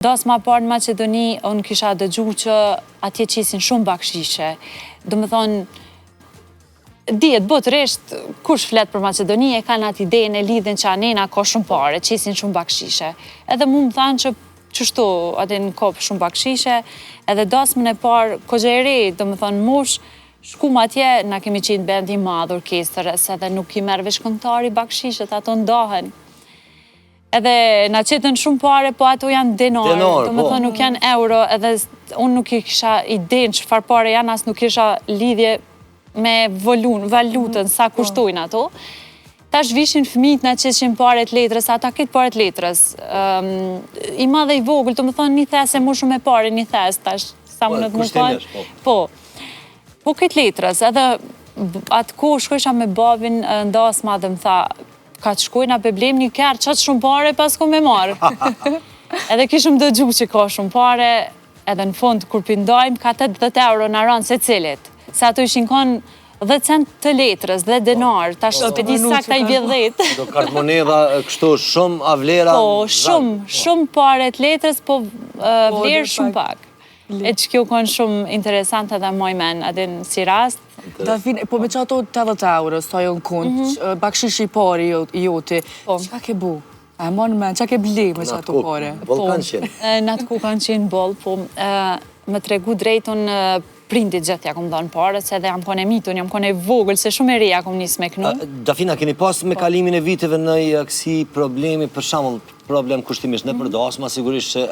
Dasma e parë në Maqedoni, unë kisha dëgju që atje qesin shumë bakshishe. Domethonë, dihet botërisht, kush flet për Maqedoni, e kanë atë idenë e lidhin që anena ka shumë pare, qesin shumë bakshishe. Edhe mu më thanë që qështu, atë në kop shumë bakshishe, edhe dasmën e parë, kogja e re, domethonë, mosh, shkum atje, na kemi qenë bend i madh orkestër, se edhe nuk i merr veç këngëtari bakshishet, ato ndahen. Edhe na qetën shumë pare, po ato janë denar, Denar, do me po. thënë nuk janë euro, edhe unë nuk i kisha idenë çfarë pare janë, as nuk kisha lidhje me volun, valutën, sa Po. kushtojnë ato. Tash vishin fëmijët na qetshin pare të letrës, ata këtë pare të letrës. Ëm, I madh e i vogël, do me thënë një thes e më shumë me pare, një thes, tash sa Po, mundet më thonë. kushtimisht, po. Po. Po këtë letrës, edhe atë kohë shkojsha me babin në dasma dhe më tha, ka të shkojna pe blem një kerr, qatë shumë pare pas ku me marrë. edhe kishëm dëgju që ka shumë pare, edhe në fund, kur pi ndajmë, ka 80 euro në ranë secilit. Se ato ishin konë 10 cent të letrës, 10 denar, tash Po, s'pe di sakta i bje 10. Do kartmonedha kështu shumë a vlera... Po, shumë, shumë pare të letrës, po vlerë shumë pak. E që kjo konë shumë interesant edhe moj men, a din si rast. Dafina, po me që ato 80 euro, sa jonë konë, Mhm. bakshishi i pari i joti, Po. çka ke bu? A e mon men, çka ke ble me që ato pare? Boll Po, kanë qenë. Në atë kohë kanë qenë boll, po me tregu drejt unë prindit gjithë ja kom dhënë pare, se edhe jam konë e mitun, jam konë e vogël, se shumë e re ja kom nisë me knu. Dafina, keni pas me kalimin e viteve në i kësi problemi, për shembull, problem kushtimisht në Mhm. për dasma, sigurisht që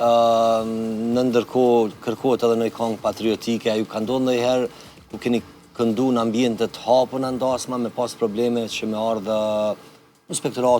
në ndërkohë kërkohet edhe në këngë patriotike, a ju ka ndodhur ndonjëherë ku keni këndu në ambiente të hapur në dasma me pas probleme që me ardhë inspektorat?